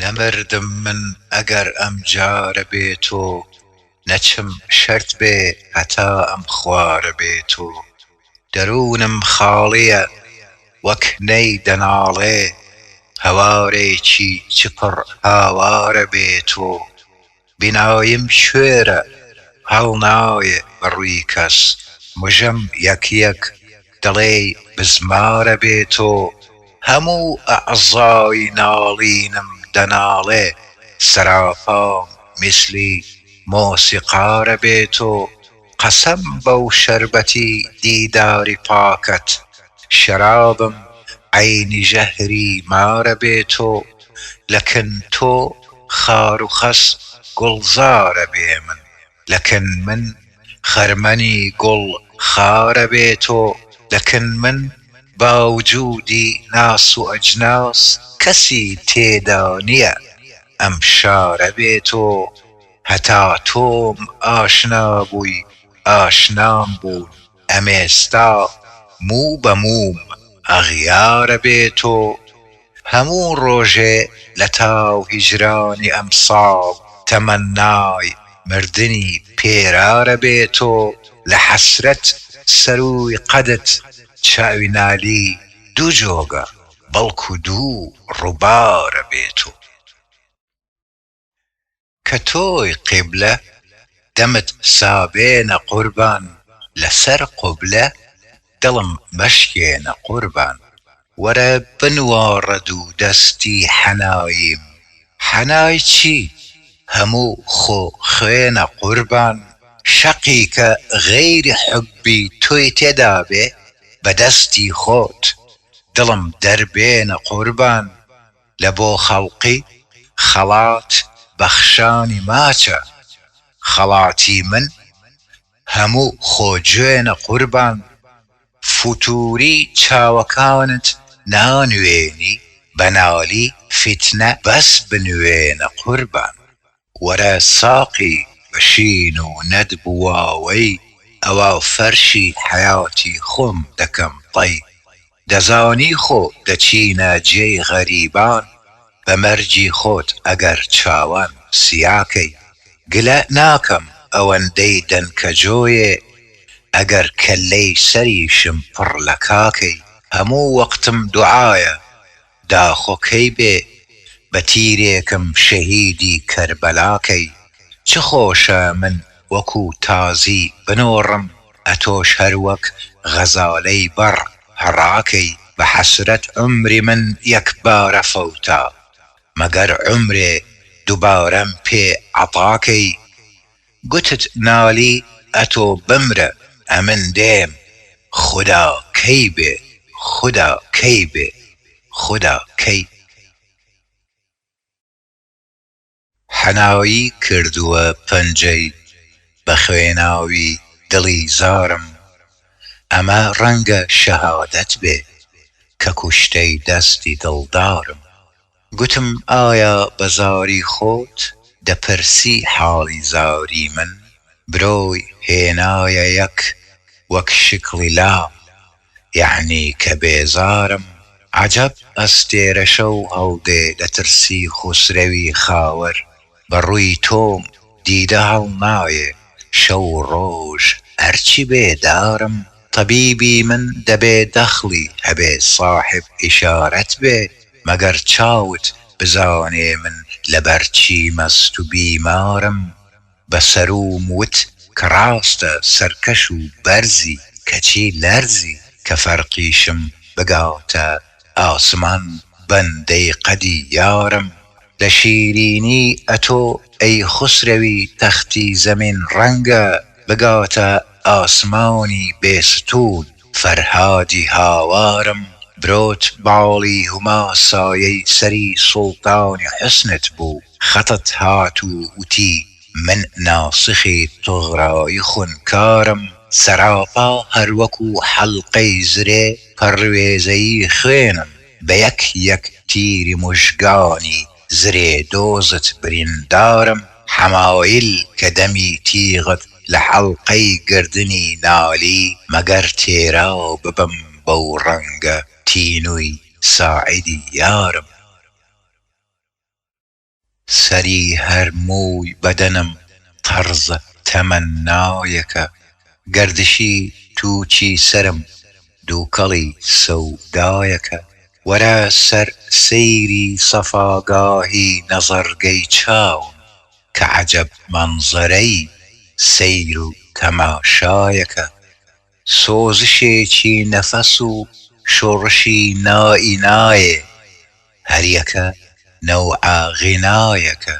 نەمردم من ئەگەر ئەمجارە بێ تۆ نەچم شەرت بێ هەتا ئەم خوارە بێ تۆ دەروونم خاڵییە وەک نەی دەناڵێ هەوارێکی چ پڕ هاوارە بێ تۆ بیناییم کوێرە هەڵنایێ بە ڕووی کەس مژەم یەک یەک دەڵێی بزمارە بێ تۆ هەموو ئەعزای ناڵینم دەناڵێ سەراپام میسلی مۆسیقارە بێ تۆ قەسەم بەو شەربەتی دیداری پاکەت شەرابم عەینی ژەهری مارە بێ تۆ لە کن تۆ خار و خەس گوڵزارە بێ من لە کن من خەرمەنی گوڵ خارە بێ تۆ لە کن من باوجودی ناس و ئەجناس کەسی تێدا نییە ئەم شارە بێ تۆ هەتا تۆم ئاشنا بووی ئاشنام بوون ئەمێستا موو بە مووم ئەغیارە بێ تۆ هەموو ڕۆژێ لە تاو هیجرانی ئەمساڵ تەمەننای مردنی پێرارە بێ تۆ لە حەسرەت سەرووی قەدت چاوی نالی دوو جۆگە بەڵکو دوو ڕووبارە بێ تۆ. کە تۆی قیبلە دەمت سابێنە قوربان لە سەر قوبلە دڵم مەشکێنە قوربان وەرە بنواڕە دوو دەستی حەناییم حەنای چی هەموو خۆ خوێنە قوربان شەقی کە غەیری حوبی تۆی تێدابێ بە دەستی خۆت دڵم دەربێنە قوربان لە بۆ خەڵقی خەڵات بەخشانی ماچە خەڵاتی من هەموو خۆ جوێنە قوربان فتوری چاوەکانت نانوێنی بە نالی فیتنە بەس بنوێنە قوربان. وەرە ساقی بە شین و نەدب و واوەی ئەوا فەرشی حەیاتی خۆم دەکەم تەی دەزانی خۆ دەچینە جێی غەریبان بە مەرجی خۆت ئەگەر چاوان سیا کەی گلە ناکەم ئەوەندەی دەنکە جۆیێ ئەگەر کەللەی سەریشم پڕ لە کاکەی هەموو وەقتم دوعایە داخۆ کەی بێ بە تیرێکم شەهیدی کەربەلا کەی چ خۆشە من وەکو تازی بنۆڕم ئەتۆش هەر وەک غەزالەی بەڕ هەڕاکەی بە حەسرەت عومری من یەکبارە فەوتا مەگەر عومرێ دوبارەم پێ عەتا کەی گوتت نالی ئەتۆ بمرە ئەمن دێم خودا کەی بێ خودا کەی بێ خودا کەی. حەنایی کردووە پەنجەی بە خوێناوی دڵی زارم ئەمە ڕەنگە شەهادەت بێ کە کوشتەی دەستی دڵدارم گوتم ئایا بە زاری خۆت دەپرسی حاڵی زاری من برۆی هێنایە یەک وەک شکڵی لام یەعنی کە بێزارم عەجەب ئەستێرە شەو هەڵدێ لە ترسی خوسرەوی خاوەر بە ڕووی تۆم دیدە هەڵنایێ شەو و ڕۆژ هەرچی بێدارم تەبیبی من دەبێ دەخڵی هەبێ ساحێب ئیشارەت بێ مەگەر چاوت بزانێ من لەبەر چی مەست و بیمارم بە سەرووم وت کە ڕاستە سەرکەش و بەرزی کەچی لەرزی کە فەرقیشم بگاتە ئاسمان بەندەی قەدی یارم لە شیرینی ئەتۆ ئەی خوسرەوی تەختی زەمین ڕەنگە بگاتە ئاسمانی بێستوون فەرهادی هاوارم برۆت باڵی هوما سایەی سەری سوڵتانی حوسنت بوو خەتت هات و وتی من ناسخی توغرای خونکارم سەراپا هەروەکو حەڵقەی زرێ پەڕوێزەیی خوێنم بە یەک یەک تیری موژگانی زرێ دۆزت بریندارم حەمایل کە دەمی تیغت لە حەڵقەی گەردنی نالی مەگەر تێراو ببم بەو ڕەنگە تینووی ساعدی یارم. سەری هەر مووی بەدەنم تەڕزە تەمەننایەکە، گەردشی تووکی سەرم دووکەڵی سەودایەکە. وەرە سەر سەیری سەفاگاهی نەزەرگەی چاوم کە عەجەب مەنزەرەی سەیر و تەماشایەکە. سۆزشێکی نەفەس و شۆڕشی نائی نایێ، هەریەکە نەوعە غینایەکە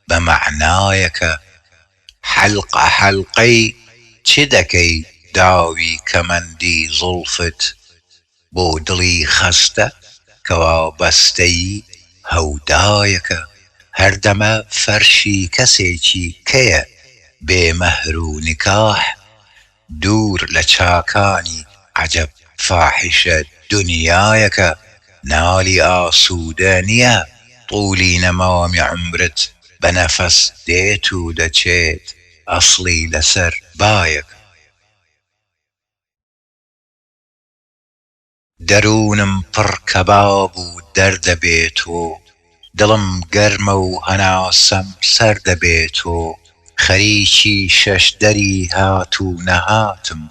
بە مەعنایەکە. حەلقە حەلقەی چ دەکەی داوی کەمەندی زوڵفت بۆ دڵی خەستە کە وابەستەی هەودایەکە. هەردەمە فەرشی کەسێکی کەیە بێ مەهر و نیکاح دوور لە چاکانی عەجەب فاحیشە دونیایەکە نالی ئاسوودە نییە توولی نەمامی عومرت بە نەفەس دێت و دەچێت ئەسڵی لەسەر بایەکە. دەروونم پڕ کەباب و دەردە بێ تۆ دڵم گەرمە و هەناسەم سەردە بێ تۆ خەریکی شەشدەری هات و نەهاتم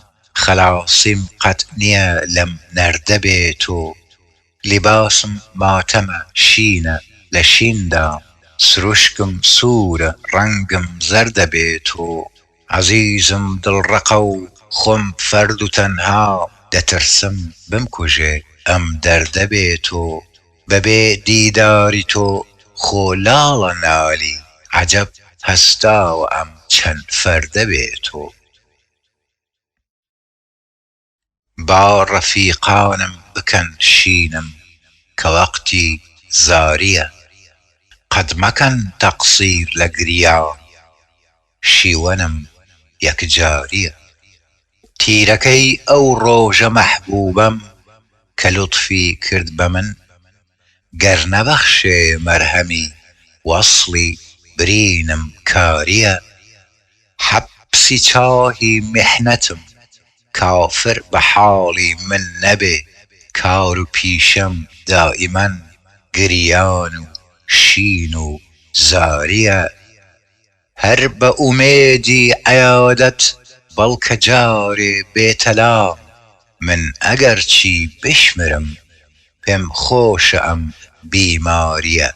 خەلاسیم قەت نییە لەم نەردە بێ تۆ لیباسم ماتەمە شینە لە شیندام سروشکم سوورە ڕەنگم زەردە بێ تۆ عەزیزم دڵ ڕەقە و خۆم فەرد و تەنهام دەترسم بمکوژێ ئەم دەردە بێ تۆ بەبێ دیداری تۆ خۆ لاڵە نالی عەجەب هەستاوە ئەم چەند فەردە بێ تۆ. با ڕەفیقانم بکەن شینم کە وەقتی زارییە قەت مەکەن تەقسیر لە گریان شیوەنم یەکجارییە. تیرەکەی ئەو ڕۆژە مەحبووبەم کە لوتفی کرد بە من گەر نەبەخشێ مەرهەمی وەسڵی برینم کارییە. حەپسی چاهی میحنەتم کافر بە حاڵی من نەبێ کار و پیشەم دائیمەن گریان و شین و زارییە. هەر بە ئومێدی عیادەت بەڵکە جارێ بێتە لام من ئەگەرچی بشمرم پێم خۆشە ئەم بیمارییە.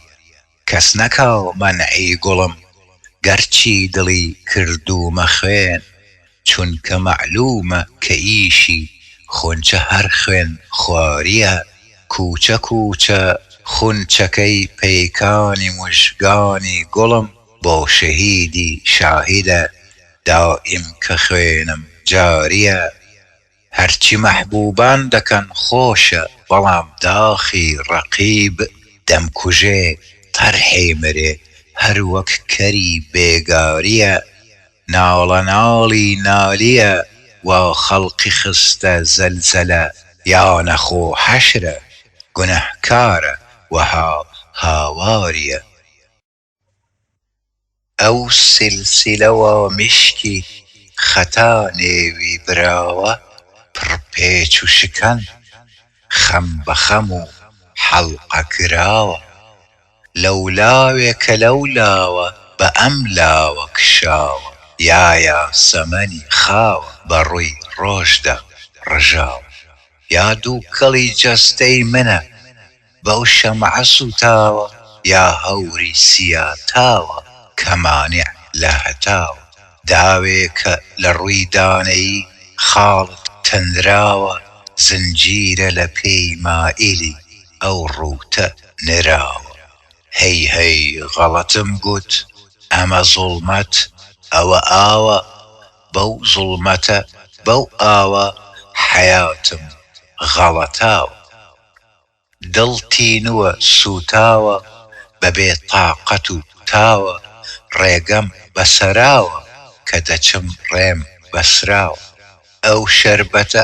کەس نەکا مەنعی گوڵم گەرچی دڵی کردوومە خوێن چونکە مەعلوومە کە ئیشی خونچە هەر خوێن خوارییە کووچە کووچە خونچەکەی پەیکانی موژگانی گوڵم بۆ شەهیدی شاهیدە دائیم کە خوێنم جارییە. هەرچی مەحبووبان دەکەن خۆشە بەڵام داخی ڕەقیب دەمکوژێ تەرحی مرێ هەر وەک کەری بێگارییە ناڵەناڵی نالییە وا خەڵقی خستە زەلزەلە یا نەخۆ حەشرە گوناهکارە وەها هاوارییە. ئەو سیلسیلە وا میشکی خەتا نێوی براوە پڕ پێچ و شکەن خەم بە خەم و حەڵقە کراوە لەولاوێکە لەولاوە بە ئەملاوە کشاوە یا یاسەمەنی خاوە بە ڕووی ڕۆژدا ڕژاوە یا دووکەڵی جەستەی منە بەو شەمعە سووتاوە یا هەوری سیا تاوە کە مانع لە هەتاوە داوێکە لە ڕووی دانەیی خاڵت تەنراوە زنجیرە لە پێی مایلی ئەو ڕووتە نراوە هەی هەی غەڵەتم گوت ئەمە زوڵمەت ئەوە ئاوە بەو زوڵمەتە بەو ئاوە حەیاتم غەڵەتاوە. دڵ تینووە سووتاوە بە بێ تاقەت و تاوە ڕێگەم بە سەراوە کە دەچم ڕێم بەسراوە ئەو شەربەتە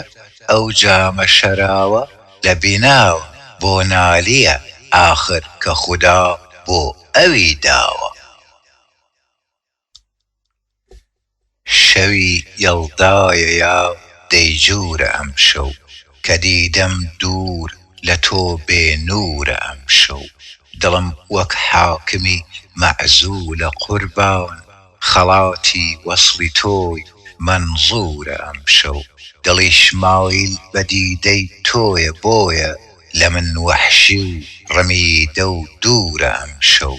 ئەو جامە شەراوە لە بیناوە بۆ نالییە ئاخر کە خودا بۆ ئەوی داوە. شەوی یەڵدایە یا دەیجوورە ئەمشەو کە دیدەم دوور لە تۆ بێ نوورە ئەمشەو. دڵم وەک حاکمی مەعزوولە قوربان خەڵاتی وەسڵی تۆی مەنزوورە ئەمشەو دڵیش مایل بە دیدەی تۆیە بۆیە لە من وەحشی و ڕمیدە و دوورە ئەمشەو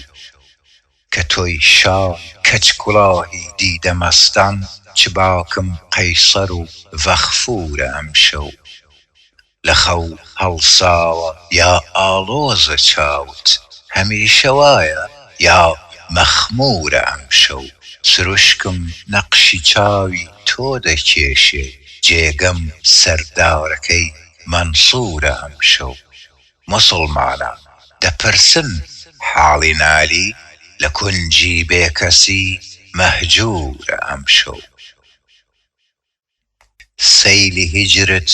کە تۆی شای کەچ کوڵاهی دیدە مەستان چ باکم قەیسەر و فەغفوورە ئەمشەو. لە خەو هەڵساوە یا ئاڵۆزە چاوت هەمیشە وایە یا مەخموورە ئەمشەو سروشکم نەقشی چاوی تۆ دەکێشێ جێگەم سەر دارەکەی مەنسوورە ئەمشەو موسوڵمانان دەپرسن حاڵی نالی لە کونجی بێکەسی مەهجوورە ئەمشەو. سەیلی هیجرت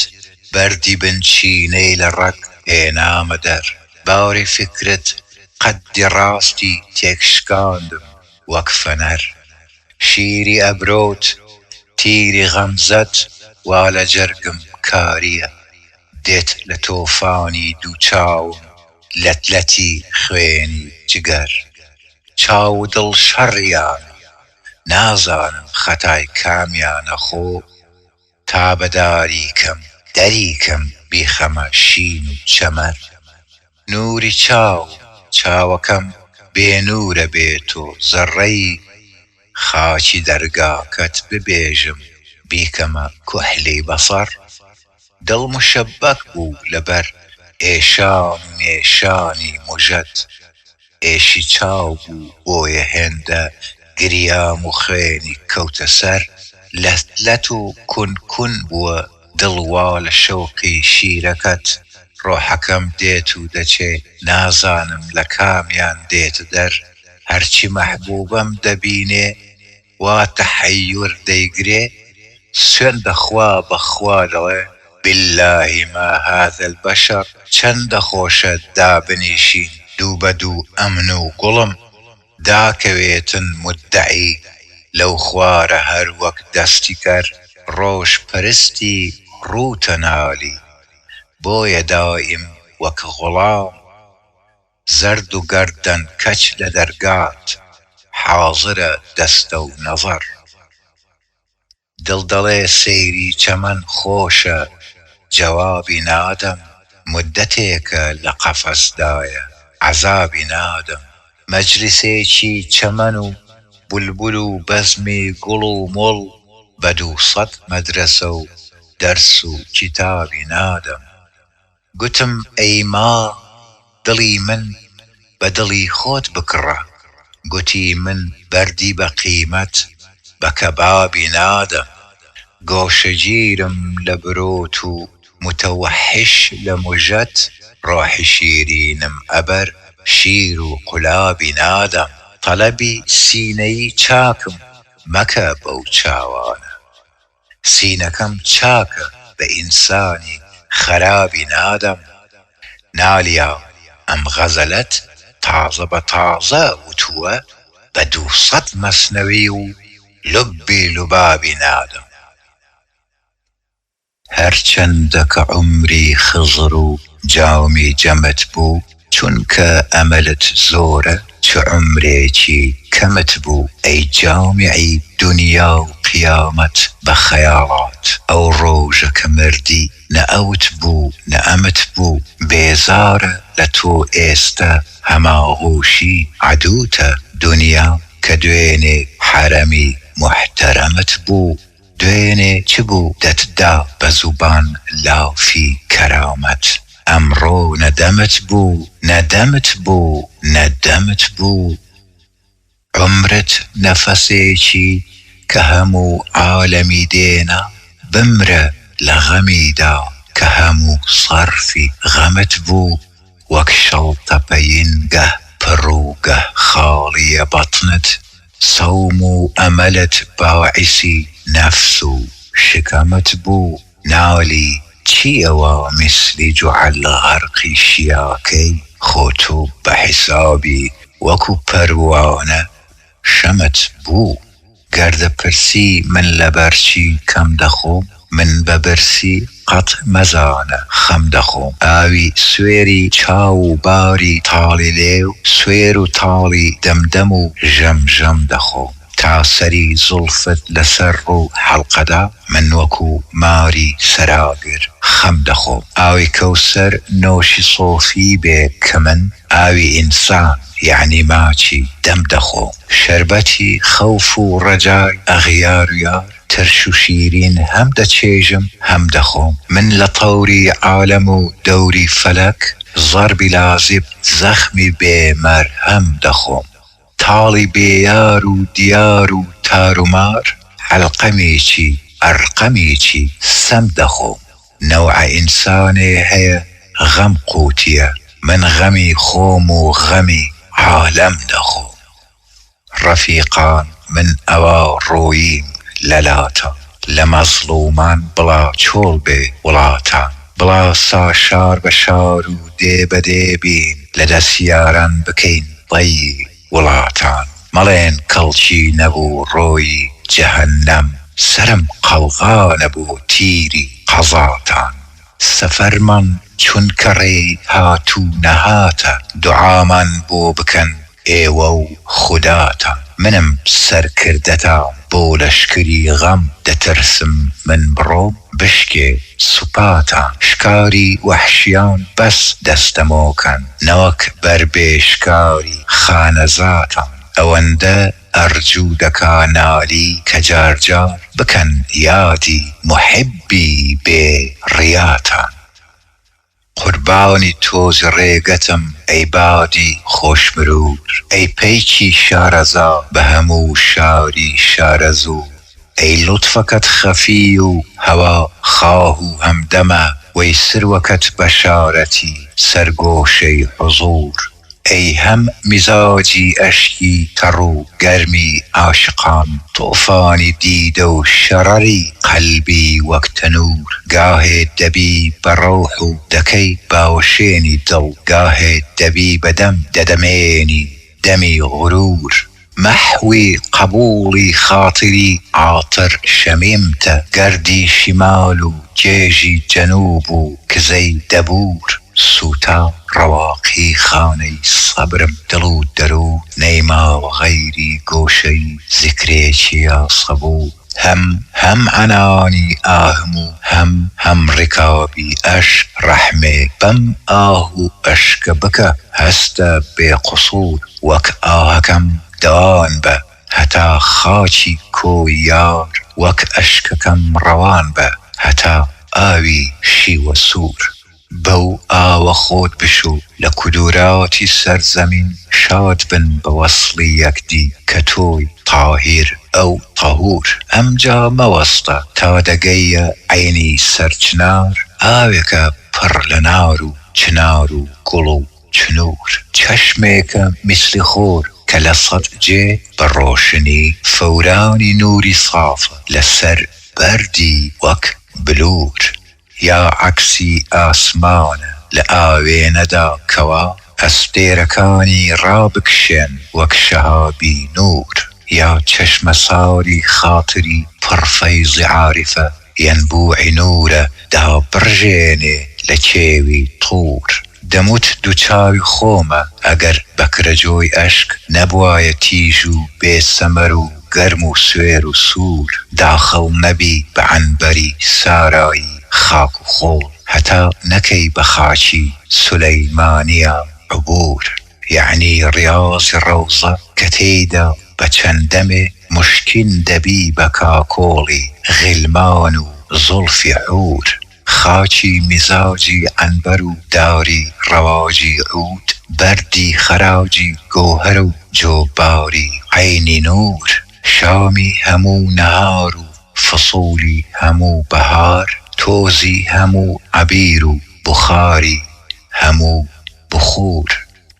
بەردی بنچینەی لە ڕەگ هێنامە دەر باری فیکرت قەددی ڕاستی تێکشکاندم وەک فەنەر شیری ئەبرۆت تیری غەمزەت وا لە جەرگم کارییە دێت لە تۆفانی دوو چاوم لەت لەتی خوێنی جگەر چاو و دڵ شەڕیانە نازانم خەتای کامیانە خۆ تا بەداری کەم دەری کەم بیخەمە شین و چەمەر نووری چاوم چاوەکەم بێ نوورە بێ تۆ زەڕڕەی خاکی دەرگاکەت ببێژم بیکەمە کوحلی بەسەڕ دڵ موشەبەک بوو لەبەر ئێشان و نێشانی موژەت ئێشی چاو بوو بۆیە هێندە گریام و خوێنی کەوتە سەر لەت لەت و کون کون بووە دڵ وا لە شەوقی شیرەکەت ڕۆحەکەم دێت و دەچێ نازانم لە کامیان دێتە دەر هەرچی مەحبوبەم دەبینێ وا تەحەیور دەیگرێ سوێند دەخوا بە خوا دەڵێ بیللاهی ما هذا البشر چەندە خۆشە دابنیشین دوو بە دوو ئەمن و گوڵم داکەوێتن موددەعی لەو خوارە هەر وەک دەستی کەر ڕۆژ پەرستی ڕووتە نالی بۆیە دایم وەک غوڵام زەرد و گەردەن کەچ لە دەرگات حازرە دەستە و نەزەر. دڵ دەڵێ سەیری چەمەن خۆشە جەوابی نادەم موددەتێکە لە قەفەسدایە عەزابی نادەم. مەجلیسێکی چەمەن و بولبول و بەزمی گوڵ و مۆڵ بە دووسەد مەدرەسە و دەرس و کیتابی نادەم. گوتم ئەی ماڵ دڵی من بە دڵی خۆت بکڕە، گوتی من بەردی بە قیمەت بە کەبابی نادەم، گۆشەگیرم لە برۆت و موتەوەحیش لە موژەت، ڕۆحی شیرینم ئەبەر شیر و قولابی نادەم، تەلەبی سینەی چاکم مەکە بەو چاوانە. سینەکەم چاکە بە ئینسانی خەرابی نادەم نالیا ئەم غەزەلەت تازە بە تازە وتووە بە دووسەد مەسنەوی و لوبی لوبابی نادەم. هەرچەندە کە عومری خزر و جامی جەمت بوو چونکە ئەمەلت زۆرە چ عومرێکی کەمت بوو ئەی جامیعی دونیا و قیامەت بە خەیاڵات ئەو ڕۆژە کە مردی نە ئەوت بوو نە ئەمت بوو بێزارە لە تۆ ئێستە هەماغوشی عەدووتە دونیا کە دوێنێ حەرەمی موحتەرەمت بوو دوێنێ چ بوو دەتدا بە زوبان لافی کەرامەت ئەمڕۆ نە دەمت بوو نە دەمت بوو نە دەمت بوو عومرت نەفەسێکی کە هەموو عالەمی دێنا بمرە لە غەمیدا کە هەموو سەرفی غەمت بوو وەک شەڵتەپەین گە پڕ و گە خاڵیە بەتنت سەوم و ئەمەلت باعیسی نەفس و شکەمت بوو نالی چیە وا میسلی جوعل غەرقی شیاکەی خۆ تۆ بە حیسابی وەکو پەروانە شەمت بوو. گەر دەپرسی من لەبەرچی کەم دەخۆم؟ من بە برسی قەت مەزانە خەم دەخۆم. ئاوی سوێری چاو و باری تاڵی لێو، سوێر و تاڵی دەم دەم و ژەم ژەم دەخۆم. تا سەری زوڵفت لە سەر ڕوو حەڵقەدا، من وەکوو ماری سەراگر خەم دەخۆم. ئاوی کەوسەر نۆشی سۆفی بێ کە من ئاوی ئینسان یەعنی ماچی دەم دەخۆم. شەربەتی خەوف و ڕەجای ئەغیار و یار، ترش و شیرین هەم دەچێژم هەم دەخۆم. من لە تەوری عالەم و دەوری فەلەک، زەربی لازب زەخمی بێ مەرهەم دەخۆم. تاڵی بێ یار و دیار و تار و مار، عەلقەمی چی ئەرقەمی چی سەم دەخۆم. نەوعە ئینسانێ هەیە غەم قوتیە، من غەمی خۆم و غەمی عالەم دەخۆم. ڕەفیقان من ئەوا ڕۆییم لە لاتان، لە مەزڵوومان بڵا چۆڵ بێ وڵاتان. بڵا سا شار بە شار و دێ بە دێ بین، لە دەس یاران بکەین ڕەیی وڵاتان. مەڵێن کەڵکی نەبوو ڕۆیی جەهەننەم، سەرم قەڵغانە بۆ تیری قەزاتان. سەفەرمان چونکە ڕێی هات و نەهاتە، دوعامان بۆ بکەن ئێوە و خوداتان. منم سەرکردەتان بۆ لەشکری غەم، دەترسم من بڕۆم بشکێ سوپاتان. شکاری وەحشیان بەس دەستەمۆکەن، نەوەک بەر بێ شکاری خانەزاتان. ئەوەندە ئەرجوو دەکا نالی کە جار جار بکەن یادی موحیبی بێ ڕیاتان. قوربانی تۆزی ڕێگەتم ئەی بادی خۆش مروور ئەی پەیکی شارەزا بە هەموو شاری شارەزوور ئەی لوتفەکەت خەفی و هەوا خاه و هەمدەمە وەی سروەکەت بەشارەتی سەر گۆشەی حوزوور. ئەی هەم میزاجی ئەشکی تەڕ و گەرمی عاشقان، تۆفانی دیدە و شەڕەری قەلبی وەک تەنوور، گاهێ دەبی بە ڕەوح و دەکەی باوەشێنی دڵ، گاهێ دەبی بە دەم دەدەمێنی دەمی غروور. مەحوی قەبووڵی خاتری عاتر شەمیمتە گەردی شیمال و گێژی جەنووب و کزەی دەبوور سووتا ڕەواقی خانەی سەبرم دڵ و دەروون نەیماوە غەیری گۆشەی زیکرێکی یا سەبوور هەم هەم عەنانی ئاهم و هەم هەم ڕکابی ئەشک ڕەحمێ بەم ئاه و ئەشکە بکە هەستە بێ قوسوور وەک ئاهەکەم دەوان بە هەتا خاکی کۆی یار وەک ئەشکەکەم ڕەوان بە هەتا ئاوی شیوە سوور. بەو ئاوە خۆت بشۆ لە کودوراتی سەر زەمین شاد بن بە وەسڵی یەکدی کە تۆی تاهیر ئەو تەهوور ئەمجا مەوەستە تا دەگەیە عەینی سەر چنار ئاوێکە پڕ لە نار و چنار و گوڵ و چنوور چەشمێکە میسلی خۆر کە لە سەد جێ بە ڕۆشنی فەورانی نووری سافە لە سەر بەردی وەک بلوور. یا عەکسی ئاسمانە لە ئاوێنەدا کەوا ئەستێرەکانی ڕابکشێن وەک شەهابی نوور یا چەشمەساری خاتری پڕ فەیزی عاریفە یەنبووعی نوورە دابڕژێنێ لە کێوی طوور دەموت دووچاوی خۆمە ئەگەر بەکرەجۆی ئەشک نەبوایە تیژ و بێ سەمەر و گەرم و سوێر و سوور داخڵ نەبی بە عەنبەری سارایی خاک و خۆڵ هەتا نەکەی بە خاکی سولەیمانیا عبور یەعنی ڕیازی ڕەوزە کە تێیدا بە چەند دەمێ مشکین دەبی بە کاکۆڵی غیلمان و زوڵفی حوور. خاکی میزاجی عەنبەر و داری ڕەواجی عوود، بەردی خەراجی گۆهەر و جۆباری عەینی نوور، شامی هەموو نەهار و فسوولی هەموو بەهار، تۆزی هەموو عەبیر و بوخاری هەموو بخوور.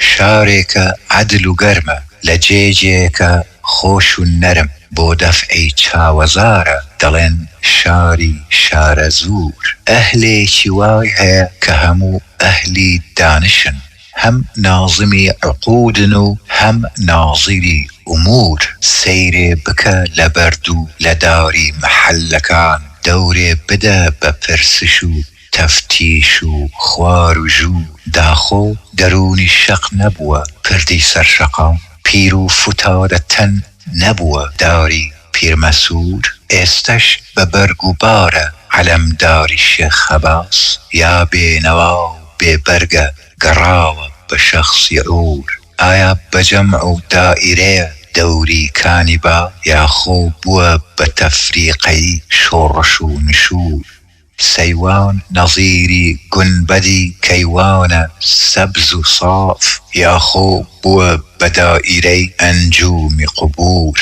شارێکە عەدل و گەرمە، لە جێ جێکە خۆش و نەرم، بۆ دەفعی چاوەزارە دەڵێن شاری شارەزوور. ئەهلێکی وای هەیە کە هەموو ئەهلی دانشن، هەم نازمی عقوودن و هەم نازری ئوموور. سەیرێ بکە لە بەرد و لە داری مەحەللەکان. دەورێ بدە بە پرسش و تەفتیش و خوار و ژوور داخۆ دەروونی شەق نەبووە پردی سەر شەقام پیر و فتادە تەن نەبووە داری پیرمەسوور ئێستەش بە بەرگ و بارە عەلەمداری شێخ هەباس یا بێ نەوا و بێ بەرگە گەڕاوە بە شەخسی عوور ئایا بە جەمع و دائیرەیە دەوری کانی با یا خۆ بووە بە تەفریقەی شۆڕش و نشوور سەیوان نەزیری گونبەدی کەیوانە سەبز و ساف یا خۆ بووە بە دائیرەی ئەنجومی قبوور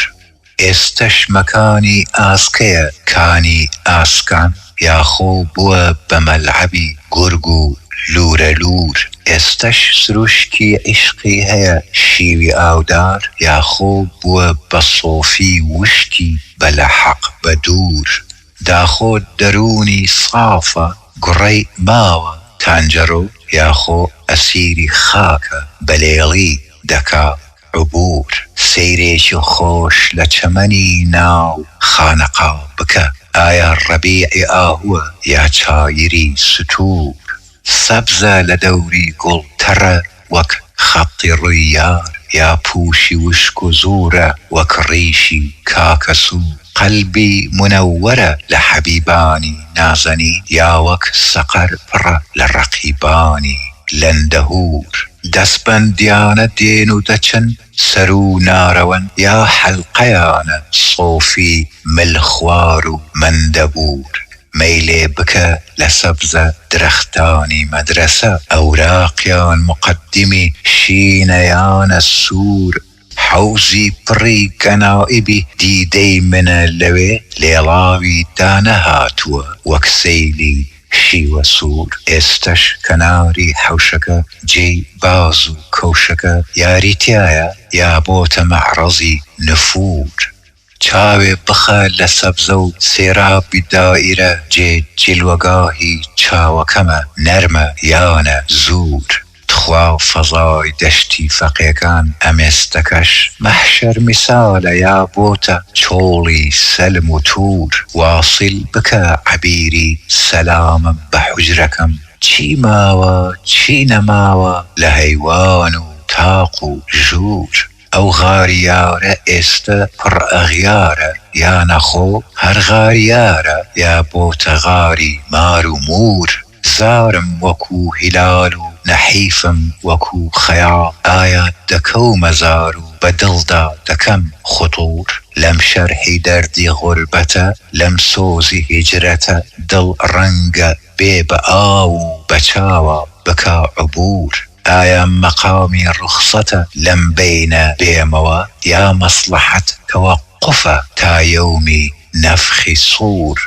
ئێستەش مەکانی ئاسکەیە کانی ئاسکان یا خۆ بووە بە مەلعەبی گورگ و لوورە لوور ئێستەش سروشکی عیشقی هەیە شیوی ئاودار یا خۆ بووە بە سۆفی وشکی بە لە حەق بە دوور داخۆ دەروونی سافە گوڕەی ماوە تانجەرۆ یاخۆ ئەسیری خاکە بە لێڵی دەکا عبور. سەیرێکی خۆش لە چەمەنی ناو خانەقا بکە ئایا ڕەبیعی ئاهووە یا چایری ستوور. سەبزە لە دەوری گوڵ تەڕە وەک خەتی ڕووی یار یا پووشی وشک و زوورە وەک ڕیشی کاکە سوور قەلبی مونەوەرە لە حەبیبانی نازەنین یا وەک سەقەر پڕە لە ڕەقیبانی لەندەهوور دەسبەندیانە دێن و دەچن سەروو نارەوەن یا حەلقەیانە سۆفی مل خوار و مەندەبوور مەیلێ بکە لە سەبزە درەختانی مەدرەسە ئەوراقیان موقەدیمی شینە یانە سوور حەوزی پڕی گەنائیبی دیدەی منە لەوێ لێڵاوی دانەهاتووە وەک سەیلی شیوە سوور ئێستەش کەناری حەوشەکە جێی باز و کەوشەکە یاری تیایە یا بۆتە مەعڕەزی نفوور چاوێ بخە لە سەبزە و سێرابی دائیرە جێ جیلوەگاهی چاوەکەمە نەرمە یانە زوور تخوا فەزای دەشتی فەقێکان ئەمێستەکەش مەحشەر میسالە یا بۆتە چۆڵی سەلم و توور واسیل بکە عەبیری سەلامم بە حوجرەکەم چی ماوە چی نەماوە لە هەیوان و تاق و ژوور. ئەو غاریارە ئێستە پڕ ئەغیارە یا نەخۆ هەر غاریارە یا بۆتە غاری مار و موور زارم وەکوو هیلال و نەحیفم وەکوو خەیاڵ ئایا دەکەومە زار و بە دڵدا دەکەم خوتوور لەم شەرحی دەردی غوربەتە لەم سۆزی هیجرەتە دڵ ڕەنگە بێ بە ئاو و بە چاوا بکا عبوور ئایا مەقامی ڕوخسەتە لەم بەینە بێمەوە یا مەسڵەحەت تەوەقوفە تا یەومی نەفخی سوور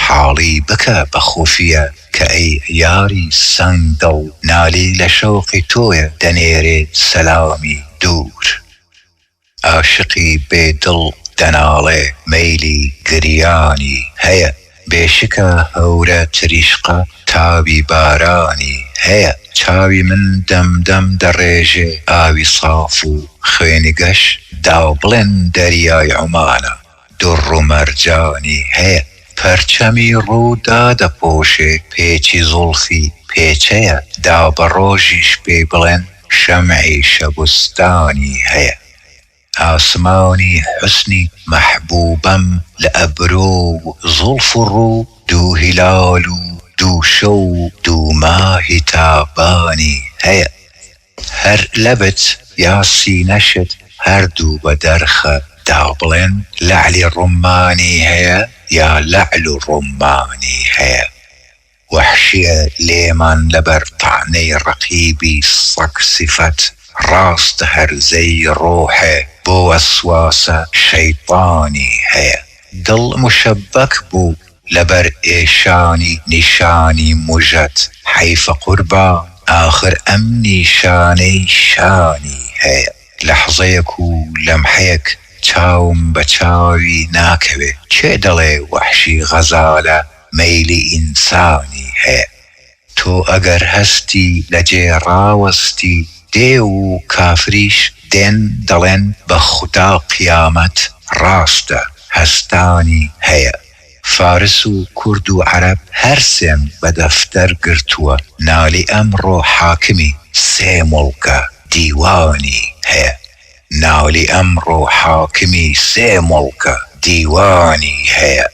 حاڵی بکە بە خوفیە کە ئەی یاری سەنگ دڵ نالی لە شەوقی تۆیە دەنێرێ سەلامی دوور. عاشقی بێ دڵ دەناڵێ مەیلی گریانی هەیە بێشکە هەورە تریشقە تاوی بارانی هەیە چاوی من دەم دەم دەڕێژێ ئاوی ساف و خوێنی گەش دا بڵێن دەریای عومانە دوڕ و مەرجانی هەیە پەرچەمی ڕوو دادەپۆشێ پێچی زوڵفی پێچەیە دا بە ڕۆژیش پێی بڵێن شەمعی شەبستانی هەیە ئاسمانی حوسنی مەحبوبەم لە ئەبرۆ و زوڵف و ڕوو دوو هیلال و دوو شەو و دوو ماهی تابانی هەیە. هەر لەبت یا سینەشت هەردوو بە دەرخە دا بڵێن لەعلی ڕوممانی هەیە یا لەعل و ڕوممانی هەیە وەحشیە لێمان لەبەر تەعنەی ڕەقیبی سەگ سیفەت ڕاستە هەرزەی ڕۆحێ بۆ وەسواسە شەیتانی هەیە دڵ موشەبەک بوو لەبەر ئێشانی نیشانی موژەت حەیفە قوربان ئاخر ئەم نیشانەی شانی هەیە لەحزەیەک و لەمحەیەک چاوم بە چاوی ناکەوێ کێ دەڵێ وەحشی غەزالە مەیلی ئینسانی هەیە تۆ ئەگەر هەستی لە جێ ڕاوەستی دێو و کافریش دێن دەڵێن بە خودا قیامەت ڕاستە هەستانی هەیە. فارس و کورد و عەرەب هەر سێم بە دەفتەر گرتووە نالی ئەمڕۆ حاکمی سێ موڵکە دیوانی هەیە نالی ئەمڕۆ حاکمی سێ موڵکە دیوانی هەیە.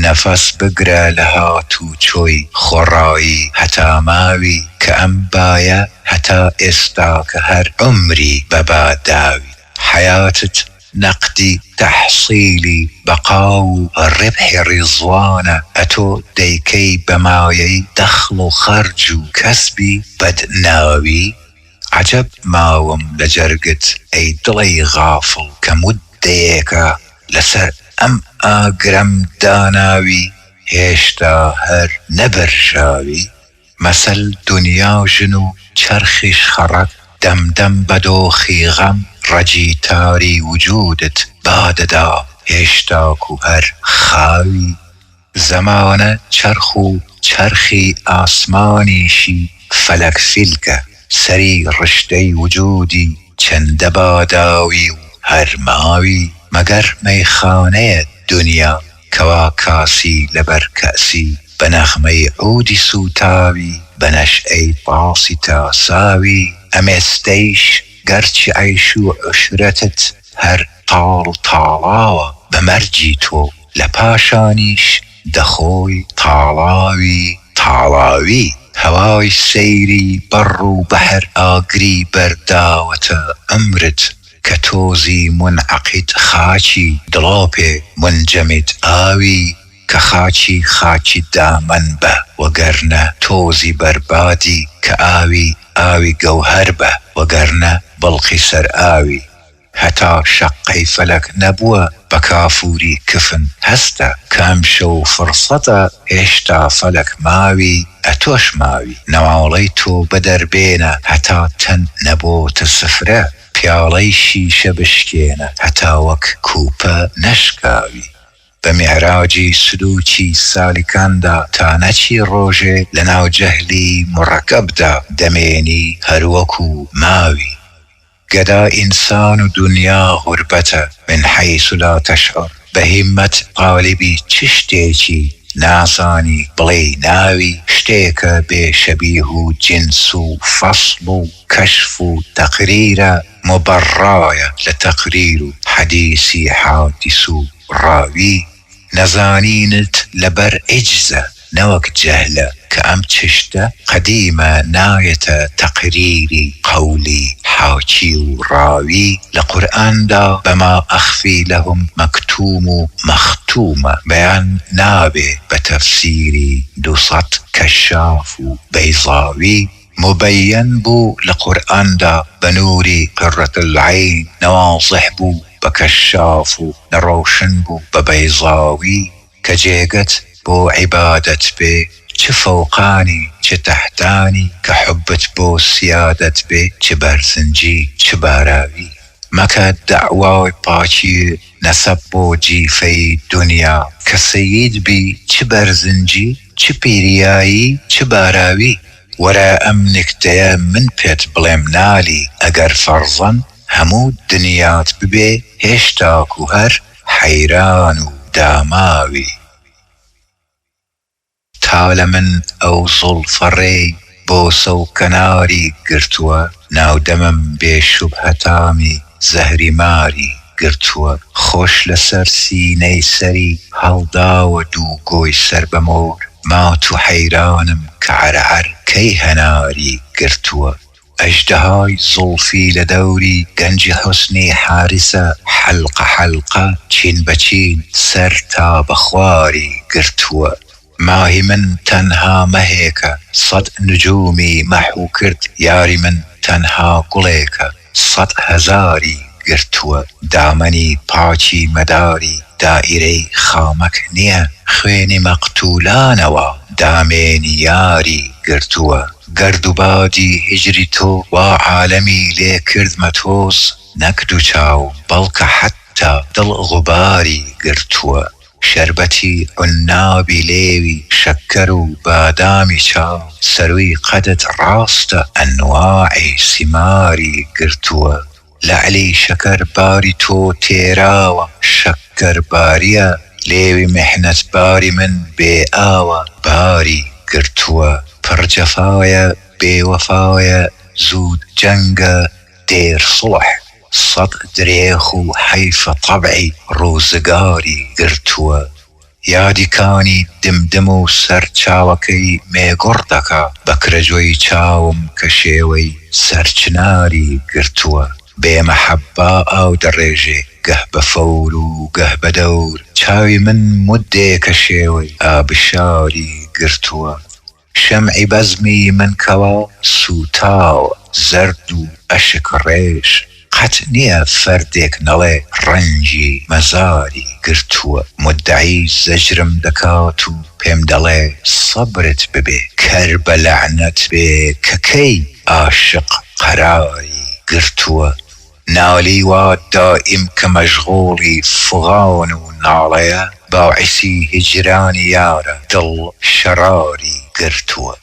نەفەس بگرە لە هات و چۆی خۆڕایی هەتا ماوی کە ئەم بایە هەتا ئێستاکە هەر عومری بە با داوی حەیاتت نەقدی تەحسیلی بەقا و ڕیبحی ڕیزوانە ئەتۆ دەیکەی بە مایەی دەخڵ و خەرج و کەسبی بەدناوی عەجەب ماوم لە جەرگت ئەی دڵی غافڵ کە موددەیەکە لەسەر ئەم ئاگرەم داناوی هێشتا هەر نەبرژاوی مەسەل دونیا ژن و چەرخیش خەڕەک دەم دەم بە دۆخی غەم ڕەجی تاری وجودت با دەدا هێشتاکو هەر خاوی. زەمانە چەرخ و چەرخی ئاسمانیشی فەلەک فیلکە، سەری ڕشتەی وجودی چەندە باداوی و هەر ماوی، مەگەر مەیخانەیە دونیا کەوا کاسی لەبەر کەئسی بە نەغمەی عودی سووتاوی بە نەشئەی تاسی تاساوی، ئەمێستەیش گەرچی عەیش و عوشرەتت هەر تاڵ و تاڵاوە بە مەرجی تۆ لە پاشانیش دەخۆی تاڵاوی تاڵاوی هەوای سەیری بەڕ و بەحر ئاگری بەرداوەتە عومرت کە تۆزی مونعەقید خاکی دڵۆپێ مونجەمید ئاوی کە خاکی خاکی دامەن بە وەگەرنە تۆزی بەربادی کە ئاوی ئاوی گەوهەر بە وەگەرنە بڵقی سەر ئاوی. هەتا شەققەی فەلەک نەبووە بە کافوری کفن هەستە کە ئەمشەو فڕسەتە هێشتا فەلەک ماوی ئەتۆش ماوی نواڵەی تۆبە دەربێنە هەتا تەن نەبۆتە سفرە پیاڵەی شیشە بشکێنە هەتا وەک کوپە نەشکاوی بە میعراجی سلوکی سالکاندا تا نەچی ڕۆژێ لەناو جەهلی موڕەکەبدا دەمێنی هەروەکو ماوی. گەدا ئینسان و دونیا غوربەتە من حیث لا تشعر بە هیمەت تالیبی چ شتێکی نازانی بڵێی ناوی شتێکە بێ شەبیه و جنس و فەسڵ و کەشف و تەقریرە موبەڕایە لە تەقریر و حەدیسی حادیس و ڕاوی نەزانینت لەبەر عیجزە نەوەک جەهلە کە ئەم چشتە قەدیمە نایەتە تەقریری قەولی حاکی و ڕاوی لە قورئاندا بەما ئەخفی لەهم مەکتوم و مەختومە بەیان نابێ بە تەفسیری دووسەد کەشاف و بەیزاوی موبەیەن بوو لە قورئاندا بە نوری قرە العین نە وازح بوو بە کەشاف و نە ڕۆشن بوو بە بەیزاوی کە جێگەت بۆ عیبادەت بێ چ فەوقانی چ تەحتانی کە حوبت بۆ سیادەت بێ چ بەرزنجی چ باراوی مەکە دەعوای پاکی نەسەب بۆ جیفەی دونیا کە سەید بی چ بەرزنجی چ پیریایی چ باراوی وەرە ئەم نکتەیە من پێت بڵێم نالی ئەگەر فەرزەن هەموو دنیات ببێ هێشتاکو هەر حەیران و داماوی. تا لە من ئەو زوڵفە ڕێی بۆسە و کەناری گرتووە ناو دەمم بێ شوبهە تامی زەهری ماری گرتووە خۆش لە سەر سینەی سەری هەڵداوە دوو گۆی سەر بە مۆر مات و حەیرانم کە عەرعەر کەی هەناری گرتووە ئەژدەهای زوڵفی لە دەوری گەنجی حوسنی حاریسە حەلقە حەلقە چین بە چین سەر تا بە خواری گرتووە ماهی من تەنها مەهێکە سەد نجومی مەحو کرد یاری من تەنها گوڵێکە سەد هەزاری گرتووە دامەنی پاکی مەداری دائیرەی خامەک نیە خوێنی مەقتولانەوە دامێنی یاری گرتووە گەرد و بادی هیجری تۆ وا عالەمی لێ کردمە تۆز نەک دوو چاو بەڵکە حەتتا دڵ غوباری گرتووە شەربەتی عونابی لێوی شەککەر و بادامی چاو سەرووی قەدت ڕاستە ئەنواعی سیماری گرتووە لەعلی شەکەر باری تۆ تێراوە شەککەر باریە. لێوی میحنەتباری من بێ ئاوە باری گرتووە. پڕ جەفایە بێ وەفایە زوود جەنگە دێر سوڵح. سەد درێخ و حەیفە تەبعی ڕۆزگاری گرتووە. یادی کانی دمدم و سەر چاوەکەی مێگوڕ دەکا. بەکرەجۆی چاوم کە شێوەی سەرچناری گرتووە. بێ مەحەبا ئاو دەڕێژێ گەه بە فەور و گەه بە دەور. چاوی من موددێکە شێوەی ئابشاری گرتووە. شەمعی بەزمی من کەوا سووتاوە زەرد و ئەشک ڕێژ. قەت نییە فەردێک نەڵێ ڕەنگی مەزاری گرتووە. موددەعی زەجرم دەکات و پێم دەڵێ سەبرت ببێ. کەر بە لەعنەت بێ کە کەی ئاشق قەراری گرتووە. نالی وا دائیم کە مەشغووڵی فغان و ناڵەیە، باعیسی هیجرانی یارە دڵ شەراری گرتووە.